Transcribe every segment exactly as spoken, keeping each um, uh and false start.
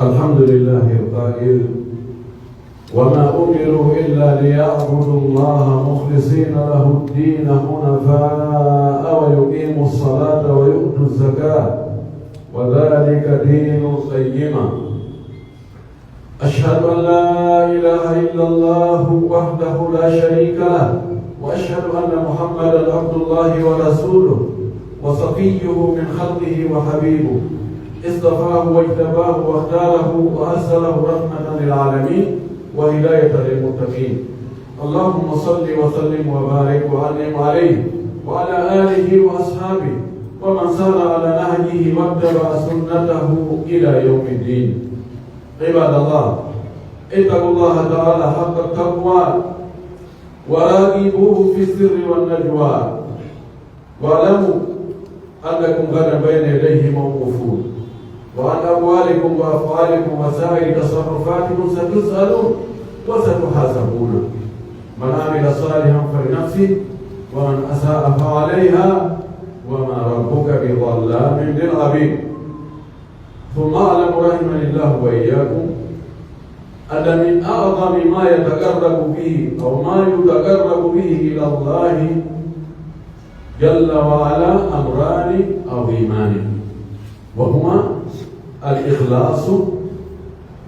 الحمد لله القائل: وما أمروا إلا ليعبدوا الله مخلصين له الدين حنفاء ويقيموا الصلاة ويؤتوا الزكاة وذلك دين القيمة. أشهد أن لا إله إلا الله وحده لا شريك له، وأشهد أن محمدا عبد الله ورسوله، وصفيه من خلقه وحبيبه، اصطفاه واجتباه واختاره وأرسله رحمة للعالمين وهداية للمتقين. اللهم صل وسلم وبارك وأنعم عليه وعلى آله وأصحابه ومن سار على نهجه واتبع سنته إلى يوم الدين. عباد الله، اتقوا الله تعالى حق التقوى وراقبوه في السر والنجوى، واعلموا أنكم غدا بين يديه موقوفون، وعن أقوالكم وأفعالكم وسائر تصرفاتكم ستسألون وستحاسبون. من عمل صالحا فلنفسه ومن أساء فعليها وما ربك بظلام للعبيد. ثم اعلموا رحمني الله وإياكم أن من أعظم ما يتقرب به أو ما يتقرب به إلى الله جل وعلا أمران عظيمان، وهما الإخلاص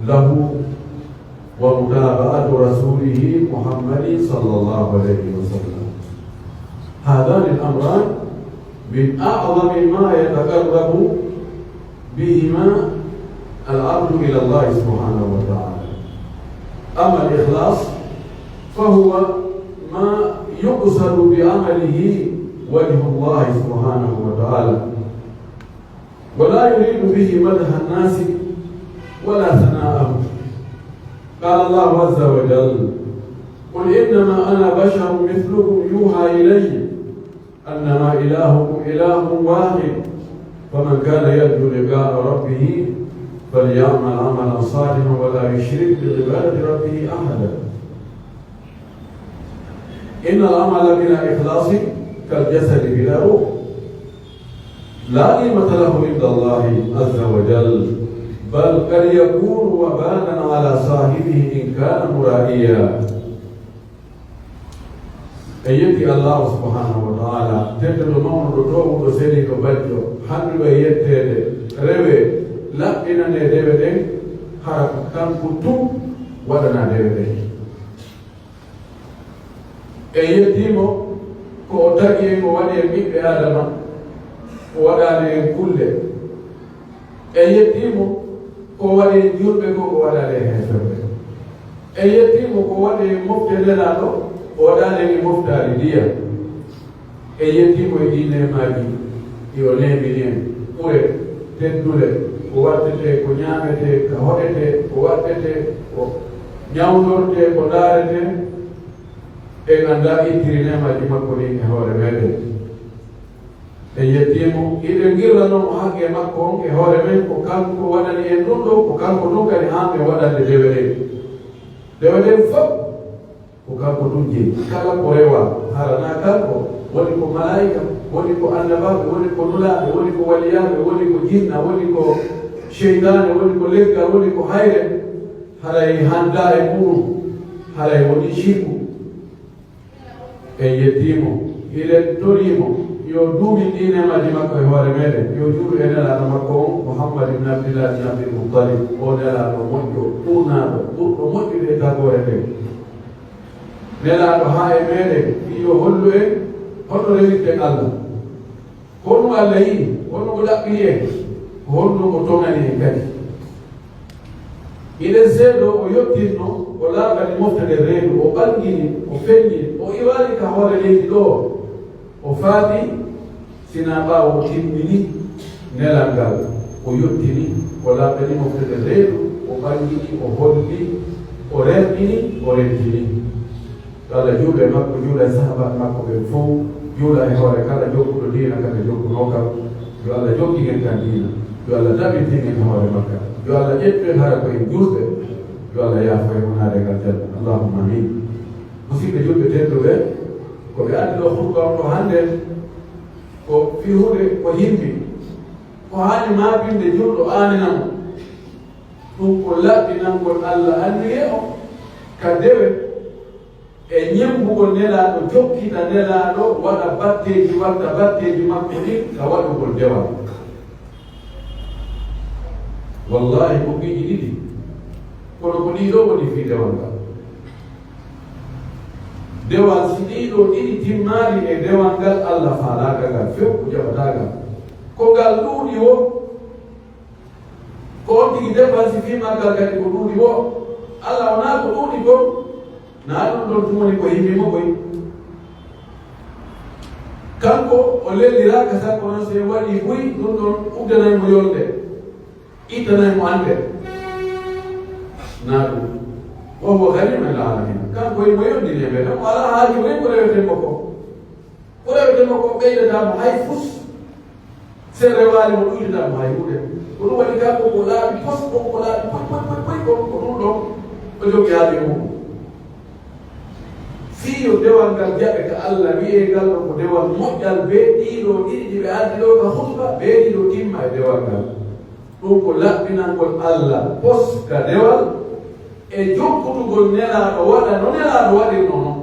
له ومتابعة رسوله محمد صلى الله عليه وسلم. هذان الأمران من أعظم ما يتقرب بهما العبد إلى الله سبحانه وتعالى. أما الإخلاص فهو ما يقصد بعمله وجه الله سبحانه وتعالى، ولا يريد به مدح الناس ولا ثناءهم. قال الله عز وجل: قل إنما أنا بشر مثلكم يوحى إلي أنما إلهكم إله واحد، فمن كان يرجو لقاء ربه فليعمل عملا صالحا ولا يشرك بعبادة ربه أحدا. إن العمل بلا إخلاص كالجسد بلا روح، لا قيمة له عند الله عز وجل، بل قد يكون وبالا على صاحبه إن كان مرائيا. En yetti Allaahu subhaanahu wa ta'aala, tedduɗo mawnuɗo toowuɗo seniiɗo bajjo, handuɗo e yetteede, rewee, laɓɓinanee dewe ɗen, hara ko kanko tun waɗanaa dewe ɗen. En yettii mo ko o tagi en, o waɗi en ɓiɓɓe Aadama, o waɗaali en kulle. En yettii mo ko o waɗi en julɓe, ko o waɗaali en heeferɓe. En yettii mo ko o waɗi en mofte Nelaaɗo, o waɗaali en e moftaali ndiyam. En yettii mo e ɗii neemaaji ɗi o neemini en, ɓure teddule, ko waɗtetee, ko ñaametee, ko hoɗetee, ko waɗtetee, ko ñawndortee, ko ndaaretee, en anndaa ittiri neemaaji makko ɗin e hoore meeɗen. En yettii mo, hiɗen qirranoo mo haqqee makko on e hoore men, ko kanko waɗani en ɗun ɗoo, ko kanko tun kadi haani en waɗande dewe ɗen. Dewe ɗen fow, ko kanko tun jeyi. Kala ko rewaa, hara naa kanko, woni ko malaa'ika, woni ko annabaaɓe, woni ko nulaaɓe, woni ko waliyaaɓe, woni ko jinna, woni ko seytaane, woni ko leggal, woni ko hayre, haray handaa e muuɗun, haray wonii sirku. En yettii mo, hiɗen torii mo, yo duumin ɗii neemaaji makko e hoore meeɗen, yo juulu e Nelaaɗo makko on, Muhammad ibn Abdillah ibn Abdil Muttalib, oo Nelaaɗo moƴƴo, ɓurnaaɗo, ɓurɗo moƴƴude e tagoore nden. Nelaaɗo haa e meeɗen, fii yo hollu en honno rewirten Alla. Honɗun Alla yiɗi? Honno o ɗaɓɓiri en? Ko honɗun o toŋani en kadi? Hiɗen seedoo o yottinno, o laaɓani mofte ɗen reedu, o ɓangini, o feññi, o iwaali ka hoore leydi ɗoo, o faati, sinaa ɓaawo o timmini nelal ngal, o yottini, o laaɓani mofte ɗen reedu, o ɓangini, o holli, o rerɗini, o rentini. Yo Alla juulu e makko, juula e sahaabaaɓe makko ɓen fow, juula e hoore kala jokkuɗo diina ka ɓe jokkunoo kan. Yo Alla jokkin en kan diina. Yo Alla tabintin en e hoore makka. Yo Alla ƴettu en hara ko en julɓe. Yo Alla yaafo en, wonaade en aljanna. Allahumma amiin. Musidɓe julɓe tedduɓe, ko ɓe addi ɗoo khutba on ɗoo hannde, ko fii huunde ko yimmi, ko haani maapinde julɗo aanina mo. Ɗun ko laɓɓinangol Alla anniyee on ka dewe e ñemmbugol Nelaaɗo, jokkita Nelaaɗo, waɗa batteeji, watta batteeji makko ɗin ka waɗugol dewal. Wallaahi, ko piiji ɗiɗi, kono ko ɗii ɗoo woni fii dewal ngal. Dewal, si ɗii ɗoo ɗiɗi timmaali e dewal ngal, Alla faalaaka ngal few, o jaɓataa ngal. Ko ngal ɗuuɗi woo, ko on tigi defansi fii maggal kadi ko ɗuuɗi woo. Alla wonaa ko ɗuuɗi kon, naa ɗun ɗon tun woni ko himmi mo koy. Kanko o lelliraaka sakko non si en waɗii buy, ɗun ɗon uddanay mo yolnde, ittanay mo annde. Naa ɗun. Wa huwa ghaniyun anil aalamiin. Kanko himo yondini e meɗen, o alaa haaju ko reweten mo kon. Ko reweten mo kon ɓeydataa mo hay fus. Si en rewaali mo, ɗuydataa mo hay huunde. Ko ɗun waɗi kanko ko laaɓi pos, ko ko laaɓi poy, poy, poy, poy, ko, ko ɗun ɗon o jogii haaju e mun. Fii yo dewal ngal jaɓe ka Alla, wi'ee ngal ɗon ko dewal moƴƴal, bee ɗii ɗoo ɗiɗi ɗi ɓe addi ɗoo ka hutuba, bee ɗii ɗoo timma e dewal ngal. Ɗun ko laɓɓinangol Alla pos ka dewal, e jokkutugol Nelaaɗo waɗa no Nelaaɗo waɗirnoo non.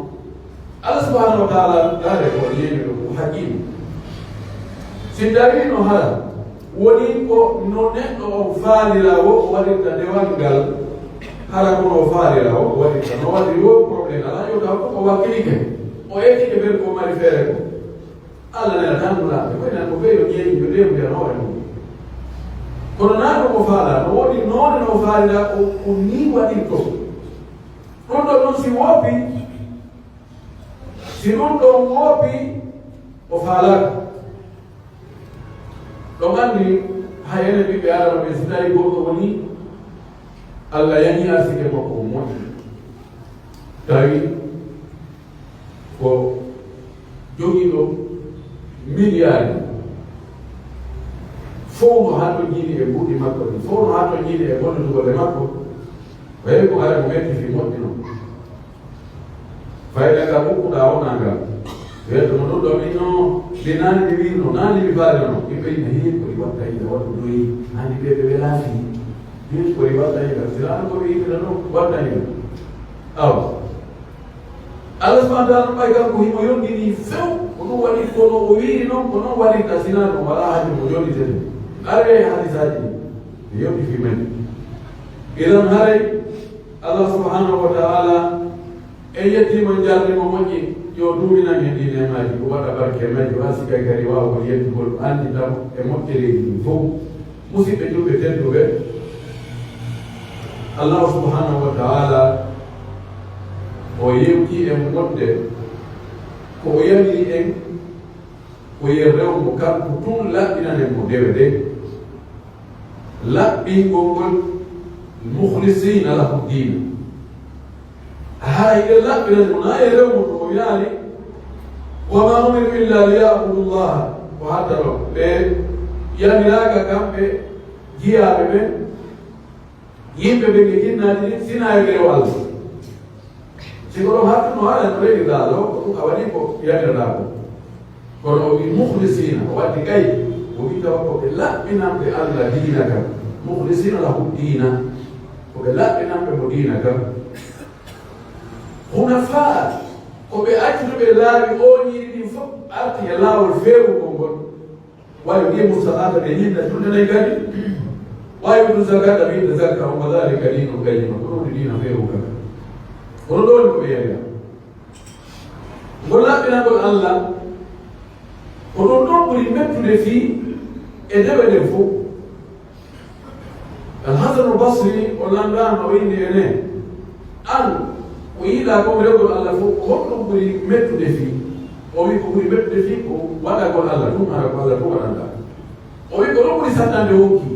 Alla subhaanahu wa ta'aalaa, ndaaree ko o neemiɗo, ko hakiim. Si tawii no hara wonii ko no neɗɗo on faalira woo o waɗirta dewal ngal, hara ko no o faalira woo o waɗirta, no waɗiri woo, problème alaa, yo taw ko o wakkilike, o ettike ɓen ko mari feere ko. Alla nelataa Nulaaɓe, ko enen ko ɓee yo ƴeewi, yo ƴeewndiran hoore mum. Kono naa ko o faalaa, no woodi noone no o faaliraa ko, ko nii waɗirtoo. Ɗun ɗoo non si woopii, si ɗun ɗon woopii, o faalaaka. Ɗon anndi, hay enen ɓiɓɓe Aadama ɓen, si tawii goɗɗo wonii Alla yañii arsike makko on moƴƴi, tawi ko jogiiɗo miliyaari, fow no hatonjiini e mbuuɗi makko ɗin, fow no hatonjiini e bonnude golle makko, ko heɓi ko hara mo metti fii moƴƴi non. Fayda ka mukkuɗaa wonaa ngal. Weeto mo ɗun ɗoo, min no, mi naani mi wiirno, naani mi faalino. Yimɓe yimɓe, hii, ko ɗi watta yimɓe, waɗu ɗoyi, naani ɓe, ɓe welaa fii. Hii, ko ɗi watta yimɓe, si laano ko ɓe yimɓe ɗoo, watta yimɓe. Awa. Alla subhaanahu wa ta'aalaa ɓay kanko himo yondini few, ko ɗun waɗi ko no o wiiri non, ko non waɗirta, si naa ɗun walaa haaju mo yonditede. Aree hadisaaji ɗin, mi yondi fii men. Idan haray, Alla subhaanahu wa ta'aalaa, en yettii mo, en jarni mo moƴƴi, yo duuminan en ɗii neemaaji, o waɗa barke e majji, o arsika en kadi waawugol yettugol, anndita mo e moƴƴereeji ɗin fow. Musiɓɓe julɓe tedduɓe, Allaahu subhaanahu wa ta'aalaa, o yewtii en wonde ko o yamiri en, ko yen rew mo kanko tun, laɓɓinanen mo dewe ɗen. Laɓɓingol ngol, "mukhlisiina lahu diina." Haray hiɗen laɓɓinani mo, naa e rew mo to o yaari, "wa maa umiru illaa liya'budu Llaaha." Ko hatta ɗon. Ɓe yamiraaka kamɓe jiyaaɓe ɓen, yimɓe ɓen e jinnaaji ɗin, si naa yo ɓe rew Alla. Si ko ɗon hattuno haala no rewi Alla, ko ɗun a waɗi ko yamirɗaa kon. Kono o wi'i mukhlisiina, o waddi kay, o wi'i tawa ko ɓe laɓɓinanɓe Alla diina kan. Mukhlisiina lahu diina, ko ɓe laɓɓinanɓe mo diina kan. Hunafaa, ko ɓe accuɓe laawi oonyiiɗi ɗin fow, arti e laawol feewungol ngol. Wa yuqiimu salaata, ɓe ñinna julde ɗen kadi. Wa yu'tu zakaata, ɓe ñinna zakka, wa zaalika diinul qayyima, ko ɗun woni diina feewunka. Kono ɗoo woni ko ɓe yamira. Ngol laɓɓinangol Alla, ko ɗun ɗon ɓuri mettude fii e dewe ɗen fow. Al Hasanul Basri, o landaama, o inni enen, an, ko yiɗaa kon rewgol Alla fow, ko honɗun ɓuri mettude fii? O wi'i ko ɓuri mettude fii ko waɗagol Alla tun, hara ko Alla tun waɗanɗaa. O wi'i ko ɗun ɓuri saɗɗande wonki.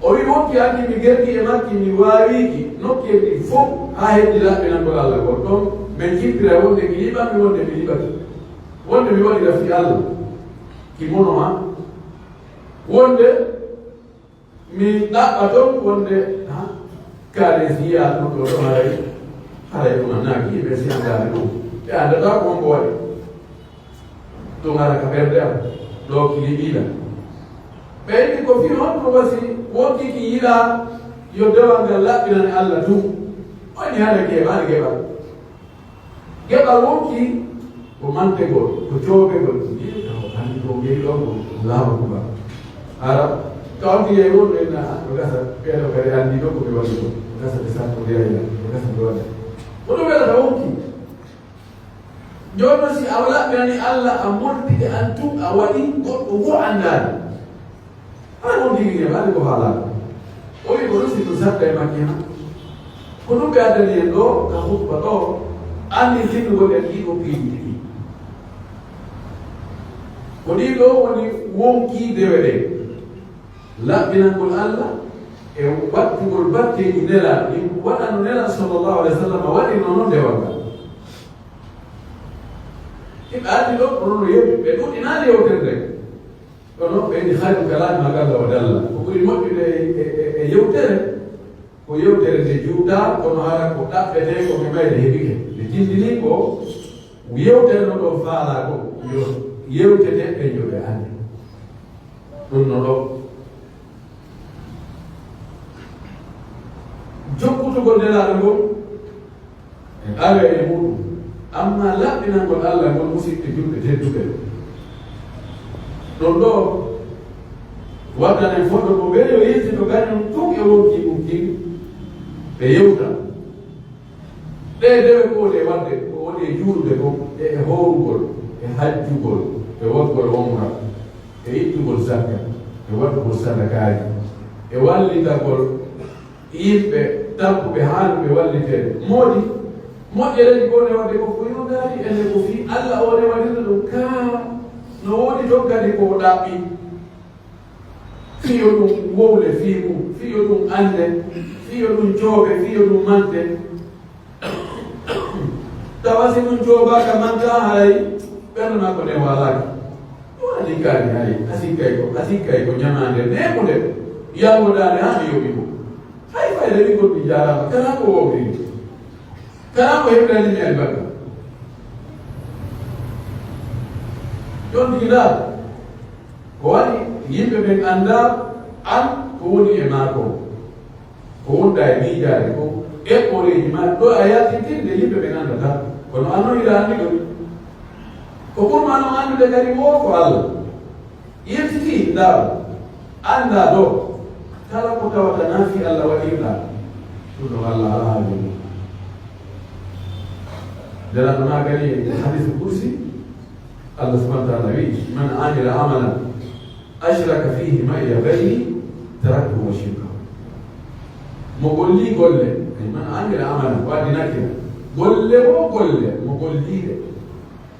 O wi'i wonki anndi mi gerti e makki, mi waawii ki, nokkeeli ɗin fow, haa heddi laɓɓinangol Alla kon. Ɗon men jippira wonde mi yiɓan mi, wonde mi yiɓaki. Wonde mi waɗira fii Alla, ki mono maa. Wonde mi ɗaɓɓa ton wonde, ha, kaare si yi'aa ɗun ɗoo ɗoo haray, haray ɗun annaaki, yimɓe si anndaali ɗun, ɓe anndataa ko hombo waɗi. Ɗun ara ka ɓernde am, ɗoo ki yiɗiila. Ɓe inni ko fii honɗun wasi wonki ki yiɗaa, Yo dewal ngal laɓɓinane Alla tun. O inni hara geɓal, geɓal. Geɓal wonkii ko mantegol, ko coobegol. Nii taw hannde ko ngel ɗon ko Allahu Akbar. Hara, ka on tigi yehi wonɓe na, ko gasa, ɓeeɗo kadi anndi ɗon ko ɓe waɗi ɗon. Ko gasa ɓe sakko ɓe yayla, ko gasa ɓe waɗa. Ko ɗum welata wonkii. Jooni non, si a laɓɓinanii Alla, a montike an tun, a waɗi goɗɗo woo anndaali. Hara on tigi ne, ɓaade ko haalaa ko. O wi'i ko ɗum si ɗum saɗta e makki han. Ko ɗum ɓe addani en ɗoo, ka hutba ɗoo, anndintindugol en ɗii ɗoo piiji ɗiɗi. Ko ɗii ɗoo woni wonkii dewe ɗen. Laɓɓinangol Alla e wattugol batteeji Nelaaɗo, ɗi waɗano Nelaaɗo sallallahu alaihi wasallam waɗirno non dewal ngal. Hiɓe ardi ɗoo, kono no yewti, ɓe ɗuɗɗinaali yewtere nden. Kono ɓe inni khayrul kalami ma qalla wa dalla. Ko ɓuri moƴƴude e, e, e, e yewtere, ko yewtere nde juutaa, kono hara ko ɗaɓɓetee, ko ɓe mayde heɓike. Ɓe tindini ko yewtere no ɗon faalaa ko, yo yewtete ɓe yo ɓe anndi. Ɗum no ɗo. Jokkutugol Nelaaɗo ngol e awe e muɗum, amma laɓɓinangol Alla ngol, musiɓɓe julɓe tedduɓe. Ɗum ɗo waddanen fodo ko mbele yo yiltino kañum tun e wonkii ɗum kin, ɓe yewta. Ɗee dewe ko woni e waɗde, ko woni e juulude kon, e, e hoorugol, e hajjugol, e waɗgol umra, e ittugol zakka, e waɗugol sadakaaji, e wallitagol yimɓe tabbuɓe haanuɓe walliteede. Moodi, moƴƴereeji ko woni e waɗde kon ko yondaani, enen ko fii Alla o woni waɗirde ɗum. Kaa no woni ton kadi ko o ɗaɓɓi. Fii yo ɗum wowle fii mum, fii yo ɗum annde, fii yo ɗum joobe, fii yo ɗum mante. Tawa si ɗum joobaaka, mantaa, haray ɓernde makko nden waalaaki. Ɗum waɗi kaari, hay, a sikkay ko, a sikkay ko ñamaande neeɓunde, yalwondaande haa mi yoɓi mo. Hay fayda, ɓinngol mi jaaraama, kala ko wowlini, kala ko heɓirani mi albarka. Ƴontiraa. Ko waɗi yimɓe ɓen anndaa an ko woni e maa kon, ko wonɗaa e miijaade kon, eɓɓoreeji maa, ɗo a yaltintinde yimɓe ɓen anndataa, kono an non hiɗa anndi ɗum. Ko ɓurmaa non anndude kadi woo ko Alla. Yiltitii ndaaro, anndaa ɗoo, kala ko tawata naa fii Alla waɗirɗaa, ɗum ɗon Alla alaa haaju mum. Nelaaɗo maakani e hadiisu kursi, Allah subhanahu wa ta'ala wi'i, "Man amila amalan ashraka fihi ma'iya ghayri taraktuhu wa shirkahu." Mo golli golle, ay, man amila amalan, ko addi nakira. Golle wo golle, mo golli ɗe,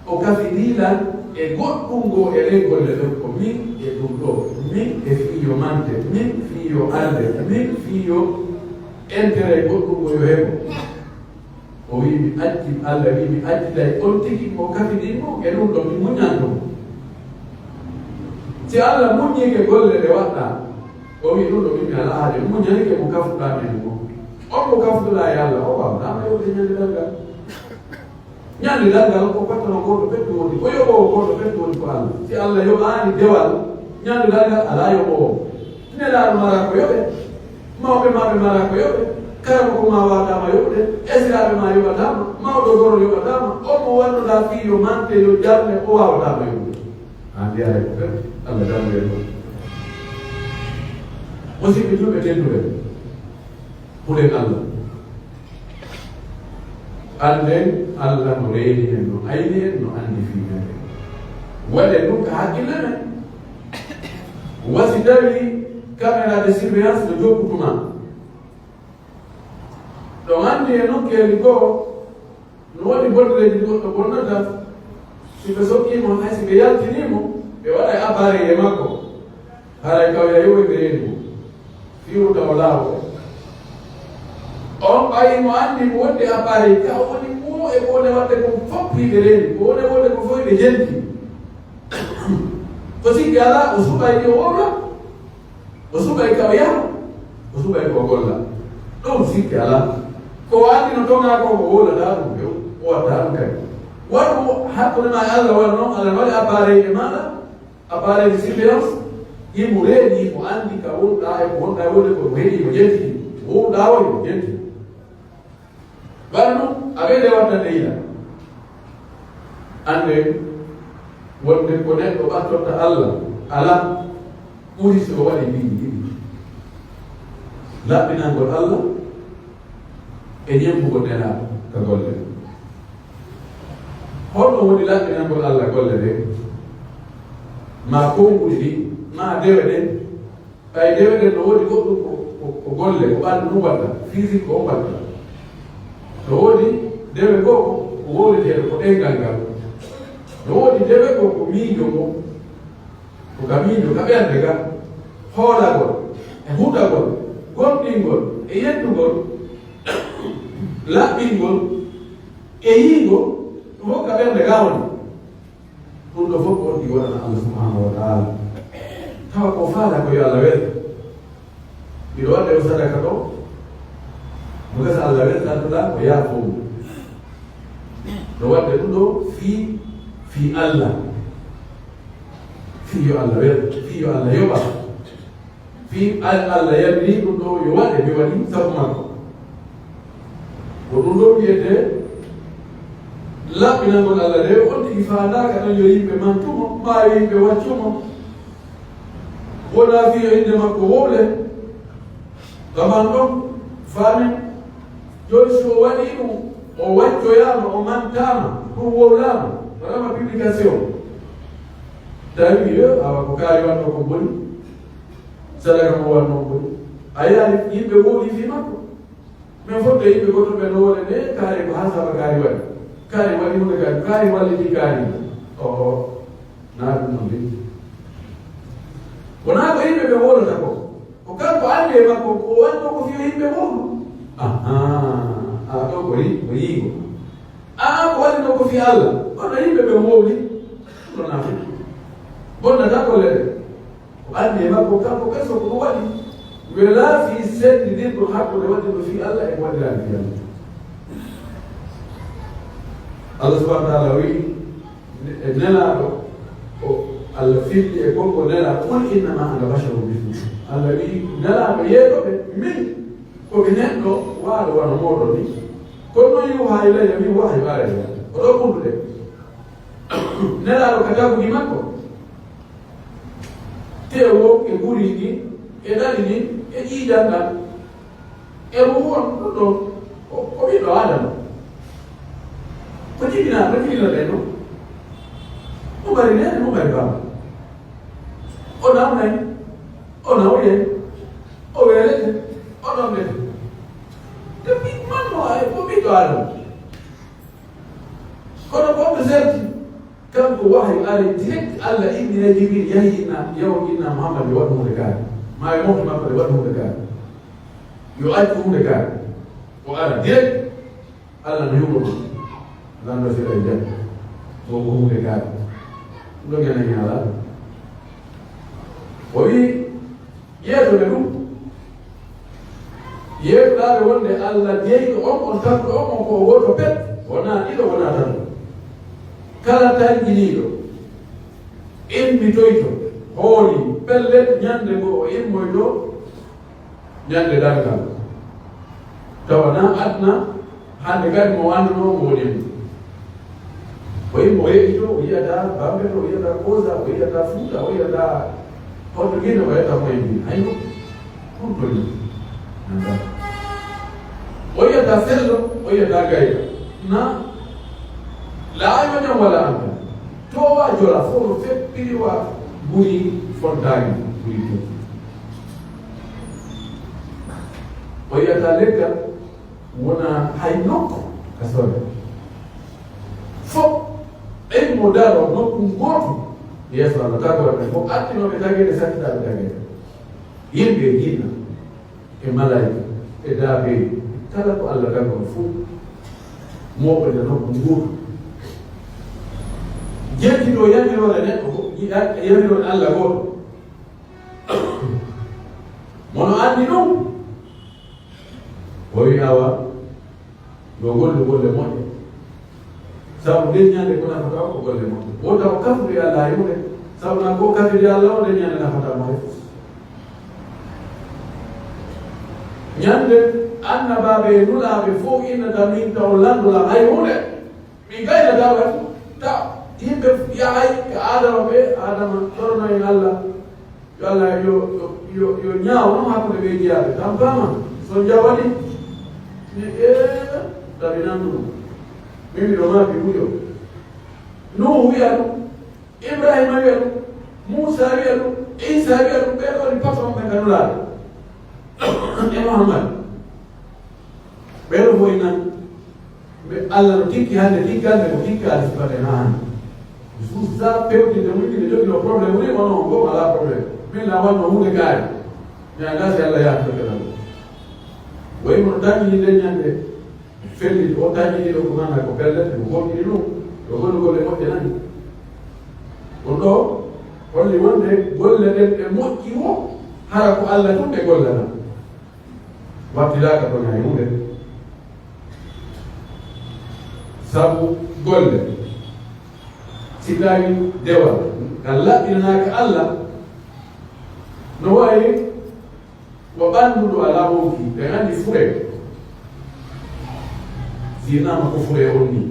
o kafidi lan e goɗɗum goo e ɗen golle ɗen, ko min e ɗum ɗoo, min e fii yo mante, min fii yo alde, min fii yo intérêt goɗɗum goo yo heɓo. O wi'i, mi acci, Allah wi'i, mi accitay on tigi mo kafidii mo e ɗum ɗo mi muñan ɗum. Si Allah muññike golle ɗe waɗɗaa, o wi'i, ɗum ɗo min mi alaa haaju, mi muñanike mo kafuɗaa men mo. On mo kafuɗaa e Allah, o waawdaama yoɓude ñande darngal. Ñande darngal, ko pattono goɗɗo fettu woni, ko yoɓoowo goɗɗo fettu woni ko Allah. Si Allah yoɓaani dewal, ñande darngal alaa yoɓoowo. Nelaaɗo maraa ko yoɓe, mawɓe maɓɓe maraa ko yoɓe, karamoko maa waawdaama yoɓude, esiraaɓe maa yoɓataama, mawɗo goro yoɓataama, on mo wannoɗaa fii yo mante, yo jarne, o waawataama yoɓude. An mbiyaare ko fen, Allah dammoye ɗum. Musiɓɓe julɓe tedduɓe, hulen Allah. Annden Allah no reeni en, no ayni en, no anndi fii meɗen. Waɗen ɗum ka hakkille men. Wa si tawii caméra de surveillance no jokkutu maa. Ɗon anndi e nokkeeli goo, no woodi bonnereeji ɗi goɗɗo bonnata. Si ɓe sokkii mo, hay si ɓe yaltinii mo, ɓe waɗay appareil e makko. Haray kawya yowi ɓe reeni mo. Fii o tawa laawol. On ɓay mo anndi mo wondi appareil, ka o woni mo e ko woni waɗde ko fof fii ɓe reeni, ko woni wonde ko fof ɓe jenti. Ko sikki alaa, o suɓay yo wowla, o suɓay kawya, o suɓay ko golla. Ɗum sikki alaa. Ko o anndi no toŋaa ko, o wowlataa ɗum, o waɗtaa ɗum kadi. Waɗu hakkunde maa e Allah wano non, Allah no waɗi appareil e maaɗa, appareil de surveillance, himo reeni, himo anndi ka wonɗaa e ko wonɗaa wonde ko mo heɗii, mo jenti. Wowɗaa woni jenti. Ɓannu, a ɓeyde wattande yila. Annde wonde ko neɗɗo ɓattorta Alla, alaa ɓuri si o waɗi piiji ɗiɗi. Laɓɓinangol Alla e ñemmbugol Nelaaɗo ka golle. Honɗun woni laɓɓinangol Alla golle ɗen? Maa konguɗi ɗin, maa dewe ɗen? Ɓay dewe ɗen no woodi goɗɗun ko, ko, ko golle, ko ɓandu ndun watta, physique ko on watta. No woodi dewe goo ko, ko wowleteeɗo, ko ɗenngal ngal. No woodi dewe goo ko miijo ngon, ko ka miijo, ka ɓernde ngal. Hoolagol, e huɗagol, gomɗingol, e yeddugol, laɓɓingol, e yiingol, ɗun fow ka ɓernde ngal woni. Ɗun ɗoo fow ko on ɗi waɗana Allah subhanahu wa ta'ala. Tawa ko faala ko yo Allah welto. Miɗo waɗde o sadaka ɗoo, mo gasa Allah weltanto ɗaa, o yaafo mo. No waɗde ɗun ɗoo fii, fii Allah. Fii yo Allah welto, fii yo Allah yoɓa. Fii al-, Allah yamiri ɗun ɗoo yo waɗe, mi waɗi sabu makko. Ko ɗun ɗoo wi'etee laɓɓinangol Allah nde, on tigi faandaaka ɗon yo yimɓe mantu mo, maa yo yimɓe waccu mo. Wonaa fii yo innde makko wowle, gaban ɗon faamen. Jooni si o waɗii ɗun, o waccoyaama, o mantaama, ɗun wowlaama, waɗaama publication. Tawi yo, awa ko kaari wannoo ko boni. Sadaka mo wannoo ko. A yaari yimɓe wowli fii makko. Men fof de yimɓe goto ɓe no wone ne, kaari ko haa saba kaari waɗi. Kaari waɗi hunde kaari, kaari walliti kaari. Oho, naa ɗun non de. Wonaa ko yimɓe ɓe wowlata ko. Ko kanko anndi e makko, ko wannoo ko fii yimɓe wowlu. Ahaa, a ɗo ko yi-, ko yiigo. Aa, ko waɗi non ko fii Allah. Kono yimɓe ɓe wowli. Ɗun non naa fii. Bonnata ko lere. Ko anndi e makko kanko kadi so ko ɗun waɗi, welaa fii senndindirgol hakkunde waɗirɗo fii Alla e ko waɗiraani fii Alla. Allah subhanahu wa ta'ala wi'i, e Nelaaɗo, o Alla firti e konngol Nelaaɗo, "Qul innama ana basharun mithlukum." Alla wi'i, Nelaaɗo, yeeto ɓe, min ko mi neɗɗo waɗɗo wano mooɗon ni. Kono non yuuhaa ilayya, min wahayu arani lan. Ko ɗoo ɓurndu de. Nelaaɗo ka tagugi makko. Teewo e guriigi e ɗali ɗin e ƴiiƴan ɗan e ruhu on ɗun ɗon ko, ko ɓiɗɗo Aadama. Ko jibinaa, ko jibinaa ɓen non. Mo mari neene, mo mari baaba. O nawnay, o nawyay, o weelete, o ɗomɗete. Te ɓi-, man mo ay, ko ɓiɗɗo Aadama. Kono ko ɓe serti, kanko wahayu ari direct, Allah inni e Jibril yahi inna, yahu inna Muhammad yo waɗu hunde kaari. Maa yo mofte makko ɗe waɗu hunde kaari. Yo accu hunde kaari. O ara direct, Allah no yumma ɗum. Lanndo seeɗa e jam. Ko ko hunde kaari. Ɗum ɗo gena ñaala. O wi, Yeeso ɓe ɗum, yeeɗuɗaa ɓe wonde Alla jeyɗo on, on tagɗo on, on ko o gooto pet, wonaa ɗiɗo, wonaa tato. Kala tanƴiniiɗo, immitoyto, hooli, pellet, ñande ngo o immoytoo, ñande darngal. Tawa naa aduna, Hannde kadi mo annduno mo woni e mum. O yimɓe o yehi to, o yiyata Bambe to, o yiyata Kosa, o yiyata Fuuta, o yiyata Portugal, o yiyata Moyen Dine. Hay ko, ko toni. Nanta. O yiyata Sello, o yiyata Gayta. Na, la ay ma ñam wala am. To wa jola fo no feppiri wa buri fontaani, buri to. O yiyata leggal, wona hay nokku ka sore. Fof ɓen mo daro nokku gootu yeeso Allah, tagoore ɓen fof artinooɓe tageede, sakkitaaɓe tageede. Yimɓe e jinna e malaayika e daabeeji, kala ko Allah dagoo fof, mooɓe nokku gootu. Jenti ɗo yamiroore neɗɗo ko, yamiroore Allah gooto. Mono anndi ɗum? O wi'i, awa, yo gollu golle moƴƴe. Sabu nden ñande ko nafata o ko golle moƴƴe. Wota o kafude e Allah hay huunde. Sabu na ko kafide Allah o nden ñande nafata mo hay fof. Ñande annabaaɓe e nulaaɓe fow innata min taw lanndula hay huunde. Min gaynataa waɗi ta yimɓe yahay ka Aadama ɓe, Aadama torno en Alla. Yo Alla yo, yo, yo, yo ñaaw non hakkunde ɓe jiyaaɓe. Tampaama, so jawani, mi ee, tawi nan ɗum. Min miɗo maaki muyo. Nuhu wi'a ɗum. Ibrahima wi'a ɗum, Muusaa wi'a ɗum, Iisaa wi'a ɗum, ɓee ɗoo ni patron ɓe ka Nulaaɗo. E Muhammad. Ɓee ɗoo fof nan, ɓe Alla no tikki hannde, tikkande ko tikkaade sifate maa hannde. Suusa pewtinde mum, ɓe jogino problème woni, onon on goo alaa problème. Min na wanno huunde gaari. Mi anndaa si Alla yaafata kala. Wayi mo tanni nde ñande. Felli o taƴi ɗiɗo ko maana ko pellet, mo gomɗini ɗum, yo gollugol e moƴƴe nani. Ɗum ɗoo holli wonde golle ɗen ɗe moƴƴi wo, hara ko Alla tun ɗe gollata. Wattiraaka ko ñaay huunde. Sabu golle, si tawi dewal ngal laɓɓinanaaka Alla, no wayi Wa ɓanndu ndu alaa wonki, ɓe anndi furee. Si naama ko furee on nii,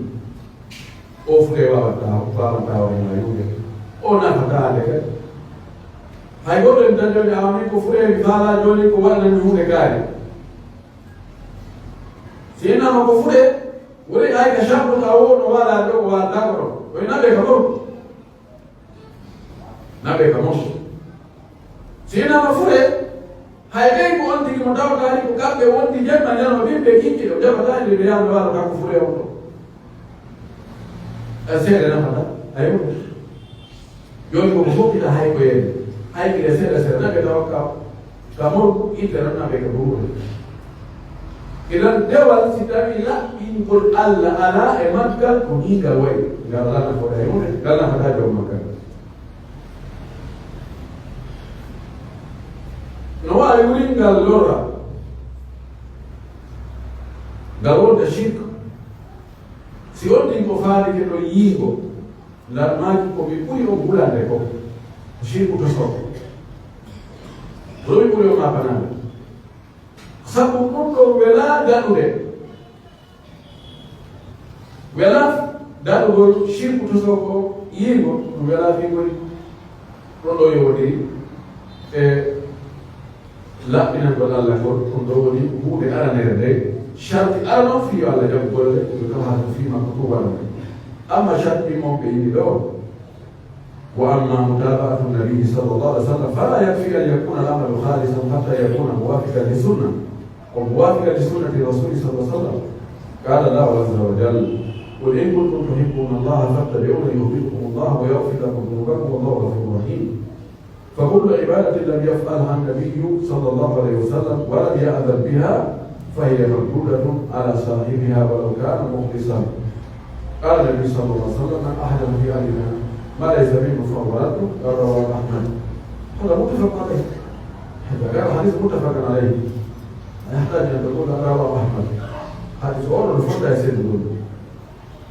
o furee waawataa, waawataa waɗa maa yonde. O nafataa hannde kadi. Hay gooto en tan jooni, awa min ko furee mi faalaa jooni ko waɗanani huunde kaari. Si naama ko furee, woni ay ka shartu ka o no waɗa ɗo, o waɗataa ko ɗo. O naɓe ka mawɗo. Naɓe ka mos. Si naama furee, hay ɓey ko on tigi mo tawataani ko kamɓe wondi jemma ñalawma ɓiɓɓe kikiiɗe, o jaɓataani nde ɓe yaha ɓe waalata ko furee on ɗo. E seeɗa nafata, hay huunde. Jooni ko ko fokkita hay ko yeene. Hay gila seeɗa seeɗa, naɓe tawa ka, ka mawɗo itte tan naɓe ka buruɗe. Idan dewal si tawi laɓɓingol Alla alaa e maggal ko nii ngal wayi, ngal alaa nafoore hay huunde, ngal nafataa joom maggal. No waawi wurin ngal lora, ngal wonta shirk. Si on tigi ko faalike ɗon yiingo, ngal maaki ko mi ɓuri on hulande ko shirku to sokko. Ɗo mi ɓuri on maapanaade. Sabu ɗum ɗo welaa daɗude. Welaa daɗugol shirku to sokko yiingo, ɗum welaa fii ngol. Ɗum ɗo yowodiri e laɓɓinangol Alla ngol, ɗum ɗo woni huunde aranere nde. Sharti arano fii yo Alla jaɓu golle, yo tawa hara ko fii makko ɗum waɗa. Amma sharti mon ɓe yini ɗo, وأما متابعة النبي صلى الله عليه وسلم فلا يكفي أن يكون العمل خالصا حتى يكون موافقا للسنة وموافقا لسنة الرسول صلى الله عليه وسلم. قال الله عز وجل: قل إن كنتم تحبون الله فاتبعوني يحببكم الله ويغفر لكم ذنوبكم والله غفور رحيم. فكل عبادة لم يفعلها النبي صلى الله عليه وسلم ولم يأذن بها فهي مردودة على صاحبها ولو كان مخلصا. قال النبي صلى الله عليه وسلم: من أحدث في أمرنا ما ليس منه فهو رد. قال: رواه أحمد. هذا متفق عليه. هذا غير حديث متفق عليه. لا يحتاج أن تقول: رواه أحمد. حديث أول الفرد يسير يقول.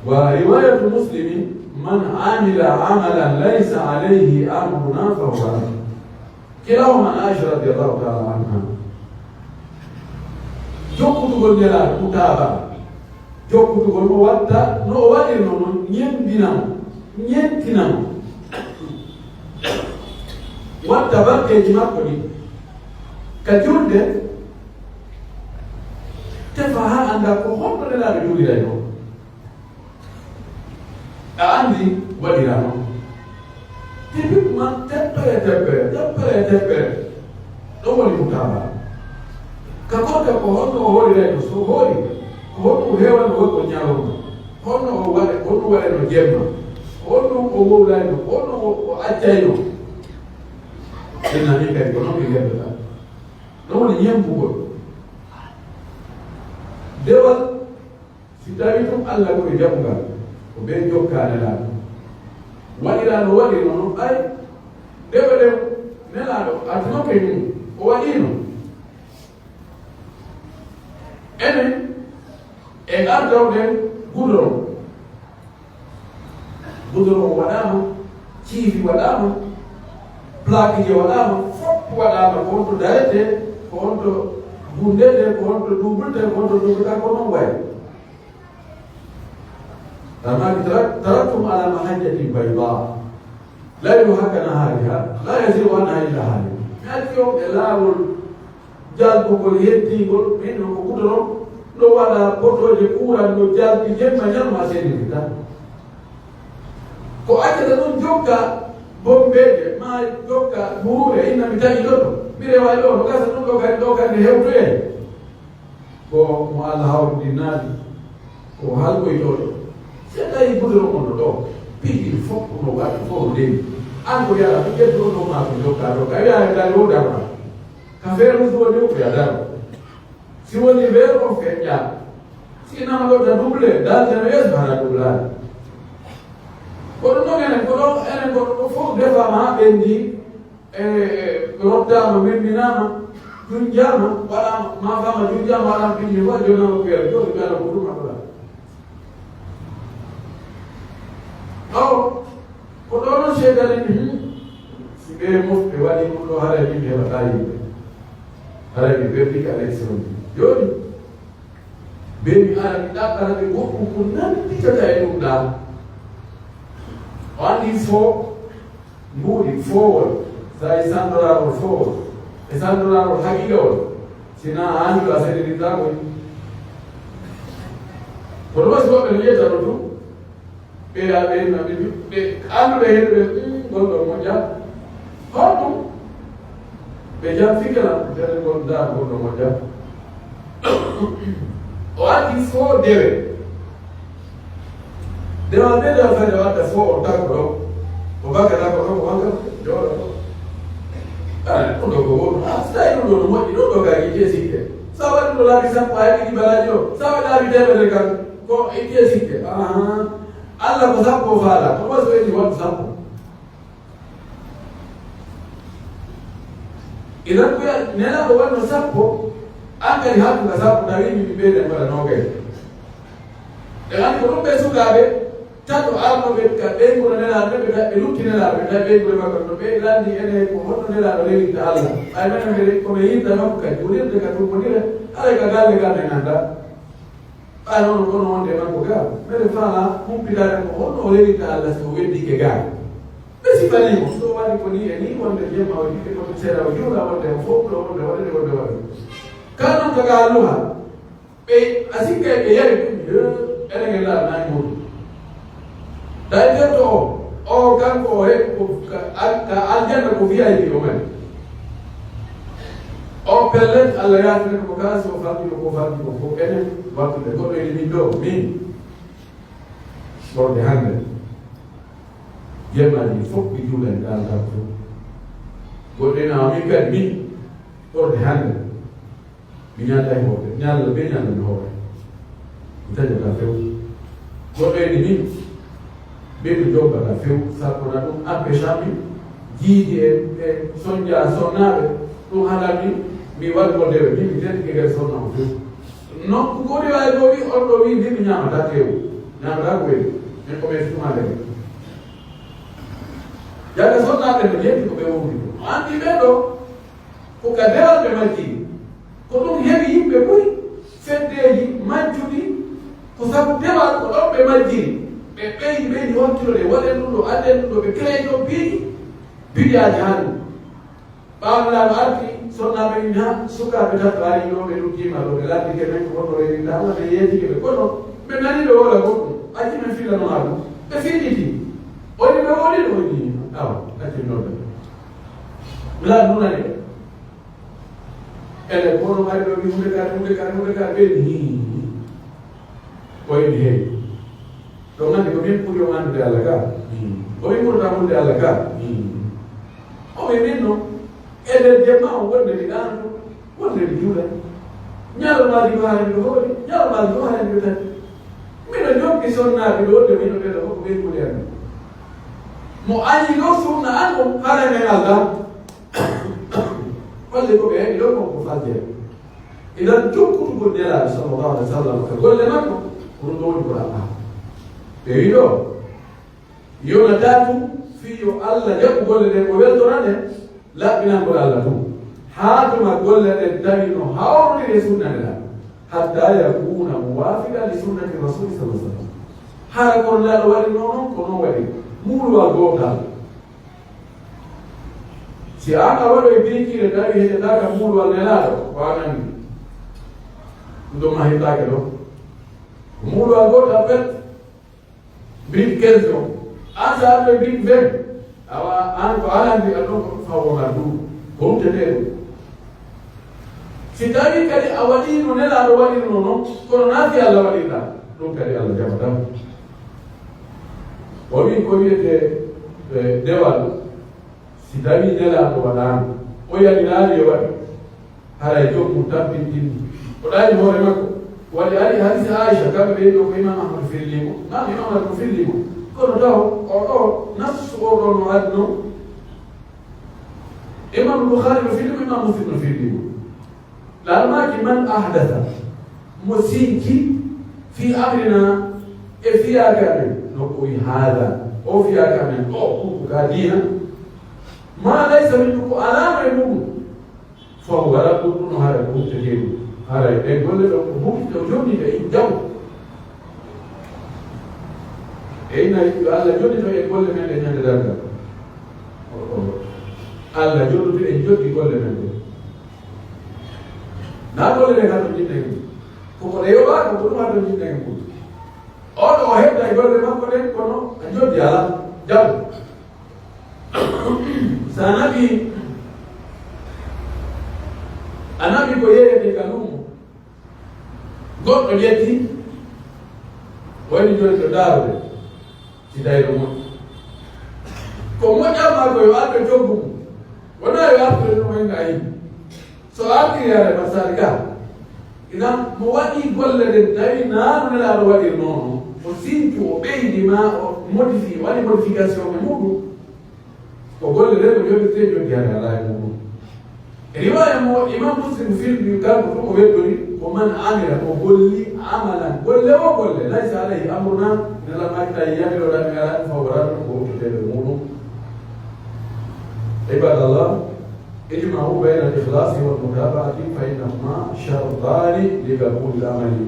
ورواية مسلم: من عمل عملا ليس عليه أمرنا فهو رد. Kilahuma Aisha radiyallahu ta'ala anha. Jokkutugol Nelaaɗo, mutaaba. Jokkutugol mo watta no o waɗirno non, ñembina mo, ñentina mo. Watta barkeeji makko ɗin ka julde, tefa haa annda ko honno Nelaaɗo juulirayno. A anndi waɗiraano. Typiquement, teppere, teppere, teppere, teppere. Ɗon woni mutaaba. Ka gorko ko honno o horirayno, so o hori, ko honno o hewanno wonko ñalawma, honno o waɗe, honno waɗeno jemma, honno o wowlayno, honno o, o accayno. Ɗen nani kadi ko non ɓe ngeddata. Ɗon woni ñembugol. Dewal Si tawii tun Alla ɓuri jaɓugal, ko ɓe jokkaa Nelaaɗo. Waɗiraa no waɗirno non, ɓay nde ɓe ɗen Nelaaɗo artinoke ɗum, o waɗiino. Enen, en ardawɗen gudoro. Gudoro o waɗaama, ciifi waɗaama, plaqueji waɗaama, fof waɗaama, ko on to daretee, ko on to Gunndete ko honto duubulta, ko honto duubulta, ko non wayi. Amma tarak-, taraktukum ala mahajjatil bayda, layluha ka nahariha, la yazigu anha illa halik. Mi acci on e laawol jalbugol, yettingol, min no ko kutoron, no waɗa potooje kuuran, no jalbi jemma ñalma seediti tan. Ko accata ɗum jokka bombeeje, maa jokka buruure, inna mi taƴi ɗo, mi rewa ɗo, no gasa ɗum ɗo kadi, ɗo kadi hewtoyay. Ko mo Allah hawrindinaali, ko halkoytooɗo. Si a tawi gudoro on no ɗo, piiji fof ko no waɗi, fof no ndewi. An ko yara, ko ƴettu on ɗo maa ko jokka ɗo, ka wi'a e kadi o dama. Ka feeru so woni o ko yadaro. Si woni feeru on feƴƴa. Si nama ɗo ta double, dal teno yeeso hara double. Ko ɗum ɗon enen, ko ɗo enen ko ɗo fof defaama haa ɓendi. E, e, rottaama, memminaama, junjaama, waɗaama, maafaama, junjaama, waɗaama pinndi, wa jonaama ko yara, jooɗi ɓe ala ko ɗum aɗa. Awo, ko ɗo non seytaane ni, hmm, si ɓe mofɓe waɗi ɗum ɗo, haray min heɓataa yimɓe. Haray mi berdi ka alayhi salam. Jooni, ɓe mi ara mi ɗaɓɓana ɓe goɗɗum ko nanditata e ɗum ɗaa. O anndi fo, mbuuɗi, foowol, so a yi sandoraarol foowol, e sandoraarol haqiiqawol, si naa a anndi a senirintaa koy. Kono wasi woɓɓe no ƴettano ɗum, ɓe yaa ɓe no ɓe, ɓe annduɓe heen ɓe, "Hmm, ngol ɗo moƴƴa." Honɗum? Ɓe jam fikira, ɓe ngol ndaa ngol ɗo moƴƴa. O addi fo dewe. Dewa ɓe dewa fayda wadda fo o takko ɗo. O bakka takko ɗo, o wanka jooɗo ɗo. Ah, ɗum ɗo ko wonu. Ah, so tawi ɗum ɗo no moƴƴi, ɗum ɗo ka yiite sikke. Sa waɗi ɗo laabi sappo, a heɓi ɗi baraji ɗo. Sa waɗi laabi temedere kan, ko yiite sikke. Ahan. Allah ko sappo faala, ko wasu ɓe ɗi waɗu sappo. Idan ko ya-, Nelaaɗo wanno sappo, an kadi haɗu ka sappo, tawi min ɓeyden mbaɗa noogay. Ɓe anndi ko ɗum ɓe sukaaɓe tato arnooɓe ka ɓeynguure Nelaaɗo ɓe, ɓe lutti Nelaaɗo ɓe, tawi ɓeynguure makko no ɓe lanndi ene ko honno Nelaaɗo rewirta Allah. Ɓay men ɓe ko ɓe yinta non ka juulirde, ka tummbondire, haray ka galle gaa men anndaa. Ɓay hono kono wonde makko ga, mbeɗe faala humpitaade ko honno o rewirta Allah si o weddike ga. Ɓe sifanii mo, so waɗi ko nii e nii, wonde jemma o jiɗi, wonde seeɗa o juula, wonde o foɓɓuɗo, wonde waɗani, wonde waɗani. Kaa non ka ga alluha, ɓe a sikkay ɓe yari ɗum, he, enen e laaɓi naani muuɗum. Tawi terɗo o, o kanko o heɓi ko ka, al-, ka aljanna ko V I P o mari. O pellet, Allah yaafina ko kala si o famɗi ko, ko famɗi ko fof enen wattude. Goɗɗo ene min ɗo, min. Ɓorde hannde. Jemmaji fof ɗi juulani ɗaanata ko fof. Goɗɗo ene awa min kadi min. Ɓorde hannde. Mi ñallaay hoore, ñalla be ñalla mi hoore. Mi taƴata few. Goɗɗo ene min, be mi jombata few, sabu na ɗum empêche mi jiidi e, e sonja sonnaaɓe, ɗum haɗa mi, mi waɗgo dewe, min mi tentike nder sonna on few. Non ko woni wawi ɗo wi, on ɗo wi, min mi ñaamata tew, ñaamata ko weeli, min ko min tuma dewe. Yalla sonnaaɓe no yetti ko ɓe wowli ko. Anndi ɓe ɗo, Ko ka dewal ɓe majjiri. Ko ɗum heɓi yimɓe buy, feddeeji majjuɗi, ko sabu dewal ko ɗon ɓe majjiri. Ɓe ɓeydi, ɓeydi wakkilo ɗe, waɗen ɗum ɗo, adden ɗum ɗo, ɓe créé ɗon piiji, bidiyaaji haa ɗum. Ɓaawo Nelaaɗo arti, sonnaaɓe ɓen haa sukaaɓe tato ari ɗo, ɓe lutti ma ɗo, ɓe laddike men ko honno rewirta, Allah ɓe yeetike ɓe. Kono ɓe nani ɓe woola goɗɗum, acci men fillano maa ɗum. Ɓe filliti. O wi ɓe wowli ɗo, o wi, awa, acci mi nodda. Nelaaɗo nunani ɓe. Ene kono ɓay ɗo mi hunde kare, hunde kare, hunde kare, ɓe ni. Ko ene heewi. Ɗon anndi ko min ɓuri on anndude Allah ka. Ko min ɓurata anndude Allah ka. O wi min no. E nder jemma on wonde mi ɗaanto, wonde mi juula. Ñalawmaaji ko haani mi hooli, ñalawmaaji ko haani mi tati. Miɗo jokki sonnaaɓe ɗo, de miɗo ɓeɗa ko ɓe ɓuri an. Mo añi ɗo sunna an on, haɗanen Allah. Holli ko ɓe heɓi ɗon kon ko fajjere. Idan jokkutugol Nelaaɗo sallallahu alaihi wasallam ka golle makko, ko ɗum ɗo woni ko Allah. Ɓe wi ɗo, yonataa tun fii yo Allah jaɓu golle ɗen, o weltora ɗen, laɓɓinangol Allah tun. Haa tuma golle ɗen tawi no hawrondiri e sunna Nelaaɗo, hatta yakuna muwafiqan li sunnati rasuli sallallahu alaihi wasallam. Hara ko Nelaaɗo waɗirnoo non, ko non waɗi. Muuluwal gootal. Si aan a waɗoy birikiire tawi heƴataaka muuluwal Nelaaɗo, ko aan anndi. Ɗum ɗon ma heɓtaake ɗon. Ko muuluwal gootal pet. Brique quinze on. An sa arde brique vingt. Awa, an ko alandi a ɗon ko fawo ngal ɗum. Ko humtetee ɗum. Si tawi kadi a waɗii no Nelaaɗo waɗirnoo non, kono naa fii Alla waɗirɗaa, ɗum kadi Alla jaɓataa. O wi'i ko wi'etee, eh, dewal. Si tawii Nelaaɗo waɗaano, o yamiraali yo waɗu, haray jom mum tampintinii. O ɗaani hoore makko. Waɗi ari hadiisi Aisha, kamɓe ɓe ɗo ko Imam Ahmad fillii mo. Naam, Imam Ahmad ko fillii mo. Kono taw, o ɗo, nassu o ɗo no addi non. Imam Bukhari no fillii mo, Imam Muslim no fillii mo. Laalmaaki man ahdasa, mo sinci, fii amrinaa, e fiyaake amen, no ko wi'i haada, o fiyaake amen, o, ko ka diina, maa laysa minhu, ko alaano e muɗum, fa huwa raddun, ɗum no haray ko huɓtetee ɗum. Haray ɗen golle ɗon ko huɓti, o jonni ɓe e jaw. E ina yo Allah jonnito en golle men ɗe ñande darngal. O, o. Allah jonnito en joddi golle men ɗe. Na golle ɗen hano jinna e mum. Ko ko ɗe yoɓaa, ko ko ɗum hano jinna e mum. On o heɓta e golle makko ɗen, kono a joddi alaa. Jam. Sa naɓi, a naɓi ko yeeyete ka luumo. Goɗɗo ƴetti, woni joni to daarude, si tawi no moƴƴi. Ko moƴƴan maa ko yo arɓe coggu mum. Wonaa yo arɓe no wayno a yiɗi. So artiri haare ma sali ka. Idan mo waɗi golle ɗen tawi naano Nelaaɗo waɗirnoo non. O sintu, o ɓeydi ma, o modifi, waɗi modification e muɗum. Ko golle ɗen ko jonnirtee joddi hade alaa e muɗum. Riwaaya mo Imam Muslim firndi kanko tun o weddori ko man amila ko golli amalan golle o golle laysa alayhi amruna ina lam akta yamiro ɗan mi alaa fa wara ɗum ko wuttude e muɗum. Ibadallah, ijma'u bayna al-ikhlasi wal mutaba'ati fa innahuma shartani li qabuli al-amali.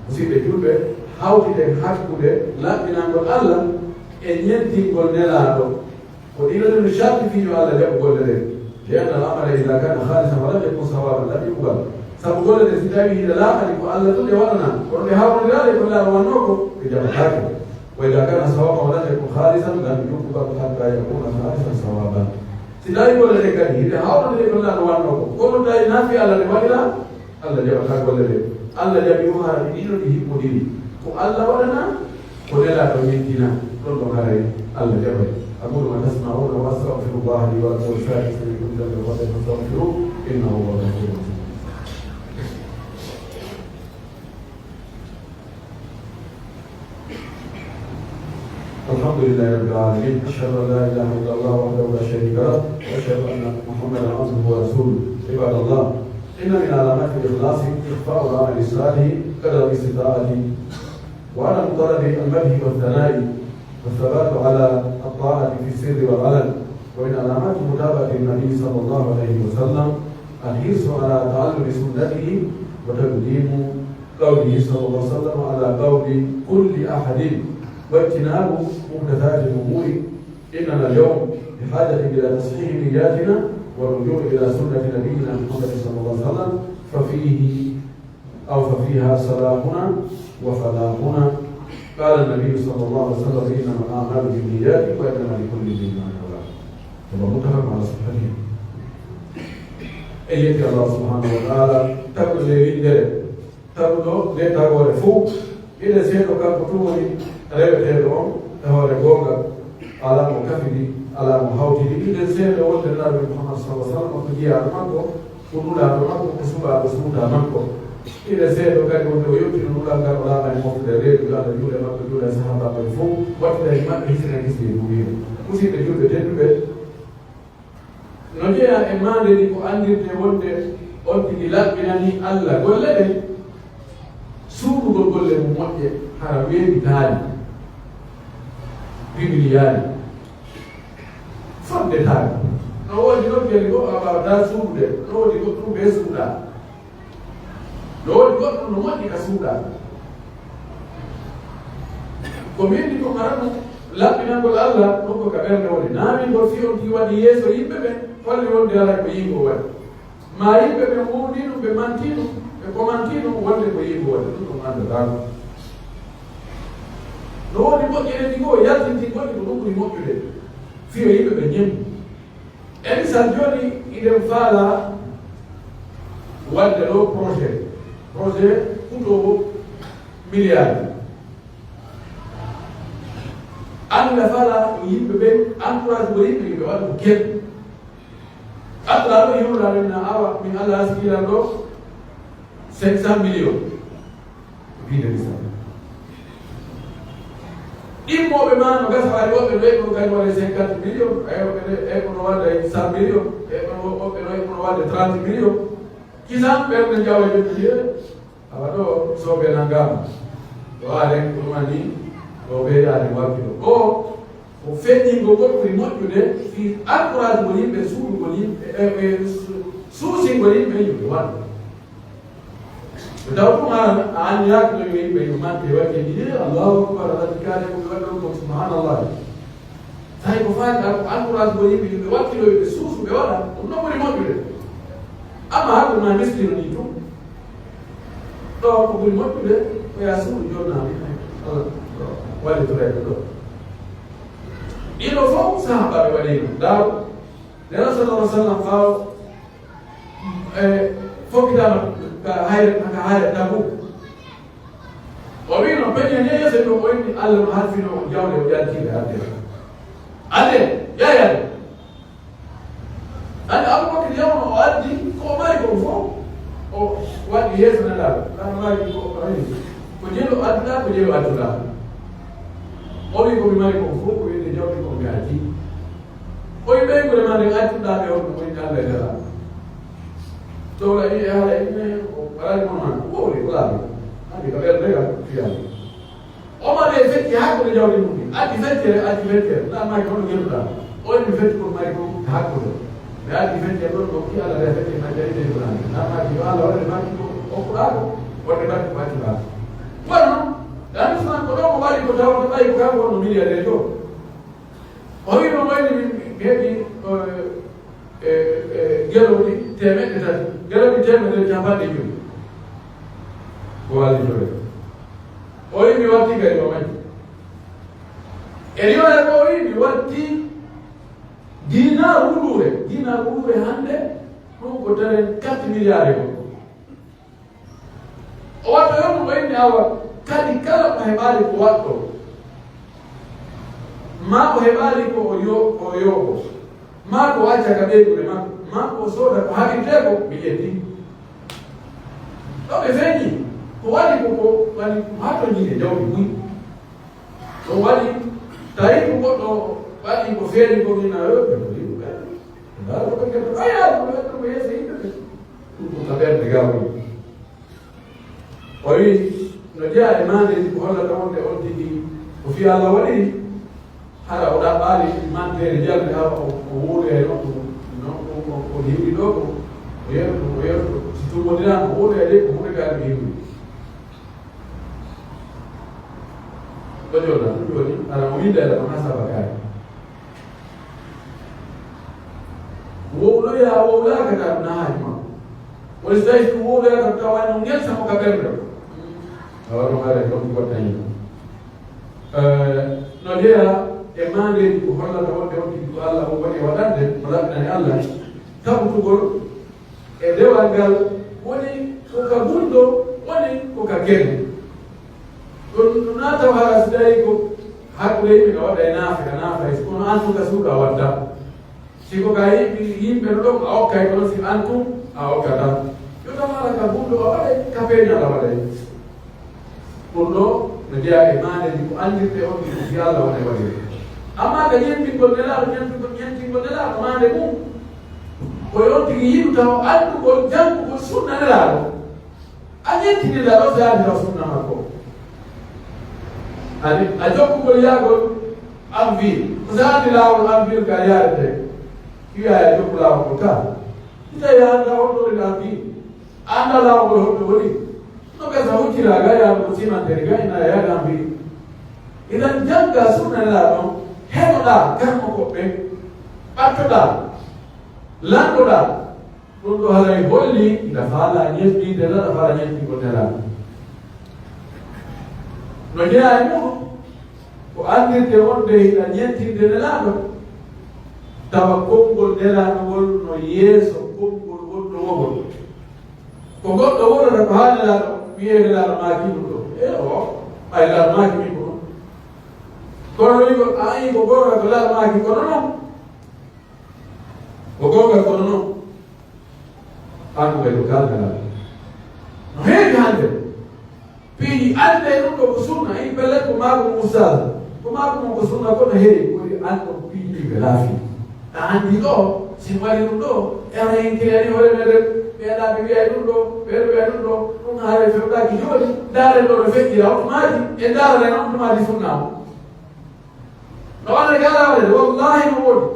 Musidɓe julɓe, hawtiten hakkunde laɓɓinangol Allah e ñentingol Nelaaɗo. Ko ɗiɗo ɗen no sharti fii yo Allah jaɓu golle ɗen. لأن العمل إذا كان خالصا ولم يكن صوابا لم يقبل. Sabu golle ɗen si tawii hiɗa laaɓani ko Allah tun ɗe waɗanaa, kono ɗe hawrondiraali e ko Nelaaɗo wannoo ko, ɗe jaɓataake. وإذا كان صوابا ولم يكن خالصا لم يقبل حتى يكون خالصا صوابا. Si tawii golle ɗen kadi hiɗe hawrondiri e ko Nelaaɗo wannoo ko, kono tawii naa fii Allah ɗe waɗiraa, Allah jaɓataa golle ɗen. Allah jaɓi o hara ɗi ɗiɗo ɗi hiɓɓodiri. Ko Allah waɗanaa, ko Nelaaɗo ñentinaa. Ɗon ɗon haray Allah jaɓay. أقول ما تسمعون وأستغفر الله لي ولكم ولسائر المسلمين من كل ذنب خطيئة فاستغفروه إنه هو الغفور الرحيم. الحمد لله رب العالمين. أشهد أن لا إله إلا الله وحده لا شريك له، وأشهد أن محمدا عبده ورسوله. عباد الله، إن من علامات الإخلاص إخفاء العمل الصالح قدر الاستطاعة، وعدم طلب المدح والثناء، والثبات على الطاعة في السر والعلن. ومن علامات متابعة النبي صلى الله عليه وسلم الحرص على تعلم سنته وتقديم قوله صلى الله عليه وسلم على قول كل أحد، واجتناب محدثات الأمور. إننا اليوم بحاجة إلى تصحيح نياتنا والرجوع إلى سنة نبينا محمد صلى الله عليه وسلم، ففيه أو ففيها صلاحنا وفلاحنا. قال النبي صلى الله عليه وسلم: إنما الأعمال بالنيات وإنما لكل امرئ ما نوى. وهو متفق على صحته. En yetti Allah subhanahu wa ta'ala, tagɗo nde winndere. Taguɗo nde tagoore fow, hiɗen seedo kanko tun woni reweteeɗo on e hoore goonga, alaa mo kafidi, alaa mo hawtidi. Hiɗen seedo wonde Nulaaɗo Muhammad sallallahu alaihi wasallam ko jiyaaɗo makko, ko nulaaɗo makko, ko suɓaaɗo suuta makko. Hiɗen seedo kadi wonde o yewtino nulal ngal, o laaɓani moftude reedu ngal e juuɗe makko, juuɗe sahaabaaɓe fow, waɗtude e maɓɓe hisina kisnee duumiiɗo. Musidɓe julɓe tedduɓe, No jeyaa e maande ndin ko anndirtee wonde on tigi laɓɓinanii Alla golle ɗen, suuɗugol golle mum moƴƴe, hara weeɓitaali, riwiliyaali, foddetaali. No No woodi noddere goo a waawataa suuɗude, no woodi goɗɗum bee suuɗaa. No woodi goɗɗum no moƴƴi ka suuɗaa. Ko min ko marano laɓɓinangol Alla, ɗum ko ka ɓernde woni. Naamingol fii on tigi waɗi yeeso yimɓe ɓen, holli wonde alaa ko yiingol waɗi. Maa yimɓe ɓen wuurnii ɗum, ɓe mantii ɗum, ɓe komantii ɗum wonde ko yiingol waɗi, ɗum ɗum anndataa ko. No woodi moƴƴereeji goo, yaltintingol ɗi ko ɗum ɓuri moƴƴude. Fii yo yimɓe ɓen ñembu. E misal jooni, hiɗen faalaa waɗde ɗoo projet, projet kutoowo miliyaari. Alla faalaa ko yimɓe ɓen, encourage ko yimɓe, yimɓe waɗa ko kel. Alla ɗoo yewlaa min na awa, min Alla askiran ɗoo cinq cent millions. Wiide misal. Immooɓe maa no gasa, hay woɓɓe no eɓɓo kadi waɗa cinquante millions, hay woɓɓe no eɓɓo no waɗa cent millions, eɓɓo no, woɓɓe no eɓɓo no waɗa trente millions. Kisan ɓernde njawa jooni wiye, awa ɗoo soɓe nangama. Ɗo aɗen ɗumani, ɗo ɓe aɗen wakkilo. Ko, ko feññingol ngol ɓuri moƴƴude, fii encouragingol yimɓe, suuɗugol yimɓe, e, e, su-, suusingol yimɓe, yimɓe waɗa. Ko taw ɗum haala, a anniyaaki no yo yimɓe yo mante, waɗi e ɗiɗi, Allahu Akbar, alati kaane ko ɓe waɗi ɗon kon, subhanallah. Tawi ko faati an, ko encourage mo yimɓe, yimɓe wakkilo, ɓe suusu, ɓe waɗa, ɗum no ɓuri moƴƴude. Amma hannde ma miskino ni tun. Ɗo ko ɓuri moƴƴude, ko ya suudu jonnaa mi. Allah, waɗi to reeɗo ɗo. Ɗiɗo fof sahaabaaɓe waɗino. Daaw, Nela sallallahu alaihi wasallam ɓaawo e, fokkitaama ka hayre, ka hayre Tabuk. O wi'i no peñe ne yeeso ɗum, o inni Alla no halfino on jawle o jaltiiɓe adde. Adde, yayaade. Ande Abubakar yawno o addi ko o mari kon fof, o waɗi yeeso Nelaaɗo. Kan mari ko o mari. Ko jelo adduɗaa, ko jelo adduɗaa. O wi'i ko mi mari kon fof, ko wi'de jawdi ko mi addi. O wi'i ɓeynguure maa nden accuɗaa ɓe on, ko woni Alla e Nelaaɗo. Ɗo waɗi e haala yimɓe, o waɗani mon han, ko wowli, ko laaɓi. Andi ka ɓernde ka fiyaani. Omar e fecci hakkunde jawdi mum ndin. Addi feccere, addi feccere. Naa mari kono ngelduɗaa. O wi'i mi fecci kono mari ko hakkunde. Mi addi feccere ɗon, ɗo ki Alla e fecci na jari de ko nani. Naa mari ko Alla waɗani mari ko okkuɗaa ko, wonde mari ko accuɗaa. Kono non, Dani Usman ko ɗo ko waɗi ko tawata ɓay ko kanko wonno milliardaire ɗo. O wi'i no wayni min mi heɓi, eh, eh, eh, gelooɗi teemeɗɗe tati, gelooɗi teemedere e capanɗe jowi. Ko wallitoyta. O wi'i mi watti kadi o majji. E riwaya ko o wi'i mi watti dinar wuluure. Dinar wuluure hannde, ɗum ko taren quatre milliards e goɗɗo. O waɗɗo yonno o inni awa, kadi kala ko heɓaali ko waɗɗo, maa o heɓaali ko o yo-, ko o yooɓo, maa ko o acca ka ɓeynguure makko, maa ko o sooda ko haɓirtee ko, mi ƴetti. Ɗo ɓe feñi, ko waɗi ko, ko waɗi ko haa to ñiiɓe jawdi buy. Ɗum waɗi, tawi ko goɗɗo waɗi ko feeri ko mina yo, ɓe ko yimɓe. Ndaa ko ɓe keɗo, aya, ko ɓe ɗum yeeso yimɓe ɓe. Ɗum ko ka ɓernde gawri. O wi'i, no jeyaa e maandeeji ko hollata wonde on tigi ko fii Alla waɗiri, hara o ɗaɓɓaali manteere jalde awa o, o wuuri e non ɗum, non ko, ko, ko hiwri ɗo ko, o yeru ɗum, o yeru ɗum. Si tummbondiraa o wuuri e ɗe ko huunde gaa ɗum hiwri. Ko jooɗa ɗum jooni, ara o winnda e ɗo hasaba kaari. Wowloya, wowlaaka ka ɗum na haaju makko. Woni so tawi ɗum wowloya ka tawa no ngel sama ka ɓernde. Awa ɗum ara ɗon ko waɗta hen. Eh, no jeyaa e maandeeji ko hollata wonde on tigi ko Alla on woni e waɗande, mo laɓɓinani Alla. Tabutugol e dewal ngal woni ko ka gunndoo, woni ko ka kene. Ɗum, ɗum na taw hara si tawi ko hakkunde yimɓe ka waɗa e naafe, ka naafa e, kono an tun ka suuɗa wadda. Si ko ka yimɓe, yimɓe no ɗon a okkay, kono si an tun a okkataa. Yo taw hara ka gunndoo a waɗay, ka peeñal a waɗay. Ɗum ɗoo no jeyaa e maandeeji ko anndirɗe on ɗi ko fii Alla woni e waɗirde. Ammaa ka ñentingol Nelaaɗo, ñentingol, ñentingol Nelaaɗo maande mum, ko yo on tigi yiɗu taw anndugol, janngugol sunna Nelaaɗo. A ñentini Nelaaɗo, si a anndi taw sunna makko. Ani, a jokkugol yaagol anvil, ko si a anndi laawol anvil ka yaarete. Wi'aa yo jokku laawol ngol kaa. Si tawii a anndaa honto woni laawol ngol, a anndaa laawol ngol honto woni, no gasa huccira gaa yaadu ko simantere gaa ina yaada mbi. Idan janngaa sunna Nelaaɗo on, heɗoɗaa karmokoɓɓe, ɓattoɗaa, landoɗaa. Ɗun ɗoo haray holli hiɗa faalaa ñentinde Nelaaɗo, hiɗa faalaa ñentingol Nelaaɗo. No jeyaa e muɗum ko anndirde wonde hiɗa ñentinde Nelaaɗo, tawa konngol Nelaaɗo ngol no yeeso konngol wonɗo wowol. Ko goɗɗo wowlata ko haa Nelaaɗo, wi'ee Nelaaɗo maaki ɗun ɗoo. E o, ɓay Nelaaɗo maaki min ko ɗun. Kono no wi'i ko, a, a, ko goonga ko Nelaaɗo maaki, kono non. Ko goonga, kono non. An ko ɓe ɗo kalda lan. No heewi hannde. Piiji annde ɗun ɗoo ko sunna, in pellet ko maaku mo ustaas. Ko maaku mo ko sunna, kono heewi, ko ɗi an ɗon piiji ɗi ɓe laafi. A anndi ɗoo, si mi waɗi ɗun ɗoo, e ana en kiriyani hoore meɗen, ɓe alaa ɓe wi'ay ɗun ɗoo, ɓe ɗo wi'ay ɗun ɗoo, ɗun haray fewtaaki jooni, ndaaren ɗoo no feƴƴira, on maaji, e ndaaren on maaji sunna on. No Allah galaare, wallahi no woodi.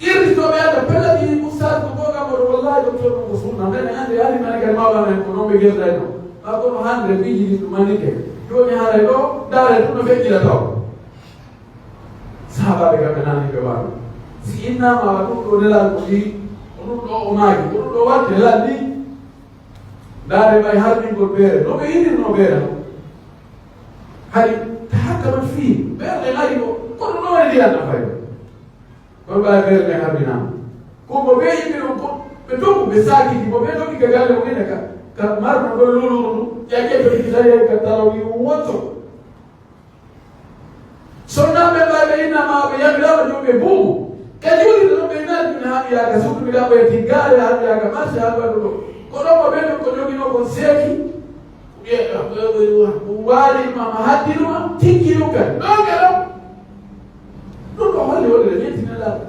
Irritooɓe Allah, pellet ɗi ustaas ko goonga mo ɗo, wallahi docteur mo ko sunna. Men en anndi, anndi mani kadi mawɓe amen ko non ɓe gerday non. Kaa kono hannde piiji ɗin ɗum anndike. Jooni haray ɗo, ndaare ɗum no feƴƴira taw. Sahaabaaɓe kamɓe naani ɓe waano. Si innama wa ɗum ɗo nelal ko ɗi, ko ɗum ɗo o maaki, ko ɗum ɗo waɗde nelal ni. Ndaare ɓay harmingol beere, no ɓe yiɗirno beere non. Hari tahakkamat fii, ɓerɗe ngari ko, kono no woni ndiyan nafay. Kono ɓay ɓerɗe harbinaama. Ko mo ɓe yimɓe ɗon ko, ɓe dogu, ɓe saakiti, mo ɓe dogi ka galle o ina ka, ka marno ɗon luuluru ndu, ƴaƴƴe to ɗi tawi ka tarawi wonto. Sonnaaɓe ɓay ɓe innama ɓe yamiraama yo ɓe buubu. Ka juulirde ɗon ɓe nani ɗum haa ɓe yaaka sukkuɓe ɗaɓɓoye tiggaare, haa ɓe yaaka marché, haa ɓe waɗu ɗo. Ko ɗon mo ɓe ɗon ko joginoo kon seeki. Waali ma, ma haddinuma, tikki ɗum kadi. Ɗon e ɗon. Ɗum ko holli wonde ñetti nelaaɗo.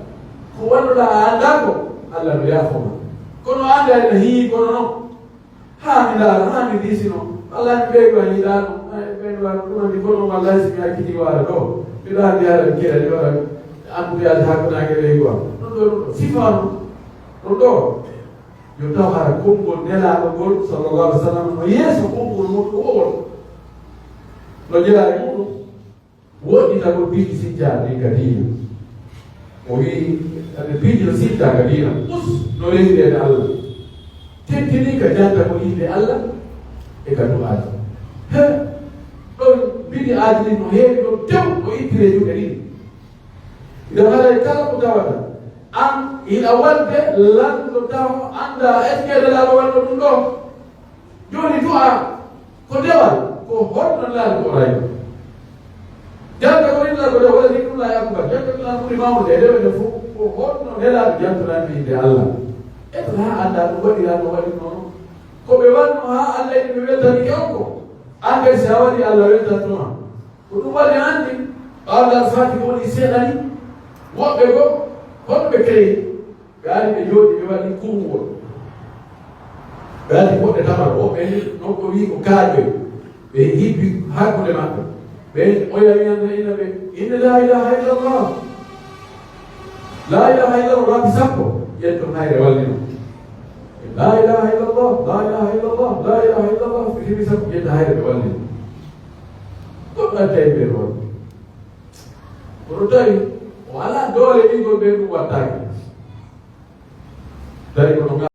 Ko wannuɗaa a anndaa ko, Allah no yaafoo ma. Kono a anndaa ene hiyi kono non. Haa mi ndaara, haa mi diisino. Wallahi mi ɓeydu a yiɗaano. Ay, ɓeydu a ɗum anndi kono wallahi si mi acciti waara ɗo. Miɗo anndi haɗa mi keɗa, mi waɗa embouteillage hakkunde e leydi am. Ɗum ɗo, ɗum ɗo. Sifaano. Ɗum ɗo. Yo taw hara konngol Nelaaɗo ngol, sallallahu alaihi wa sallam, no yeeso konngol wonɗo o on. No jeyaa e muɗum, woɗɗitagol piiji sittaa ɗin ka diina. O wi'i, aɓe piiji no sittaa ka diina, us no rewiri e Allah. Teddini ka janta ko innde Allah e ka du'aaji. He, ɗon bidi'aaji ɗin no heewi ɗon tew ko ittire juuɗe ɗiɗi. Ina haray kala ko tawata an ina waɗde lanndo taho annda est-ce que Nelaaɗo waɗno ɗum ɗo. Jooni du'a ko dewal, ko honno Nelaaɗo ko rayno. Jannga ko innde Nelaaɗo ko dewal, wala zikrullahi akbar. Jannga ko Nelaaɗo ɓuri mawnude e dewe ɗen fof, ko honno Nelaaɗo jantonani innde Allah. E to haa annda ɗum waɗira no waɗi noon. Ko ɓe waɗno haa Allah ina ɓe weltanike on ko. An kadi si a waɗi Allah weltanto ma. Ko ɗum waɗi anndi, ɓaawo Alfaatiha woni seeɗa ni, woɓɓe goo, honɓe kay, ɓe ari ɓe jooɗi, ɓe waɗi kuruwol. Ɓe ari woɓɓe tamaro, woɓɓe ni, non ko wii ko kaaƴoy. Ɓe hibbi hakkunde maɓɓe. Ɓe oya wi'ande ina ɓe, inna laa ilaaha illallah. Laa ilaaha illallah, laabi sappo, ƴetto hayre wallino. Laa ilaaha illallah, laa ilaaha illallah, laa ilaaha illallah, ɓe heɓi sappo, ƴetta hayre ɓe wallino. Goɗɗo adday ɓe ɗon. Kono tawi o alaa doole wi'ugol ɓe ɗum wattaaki. Tawi kono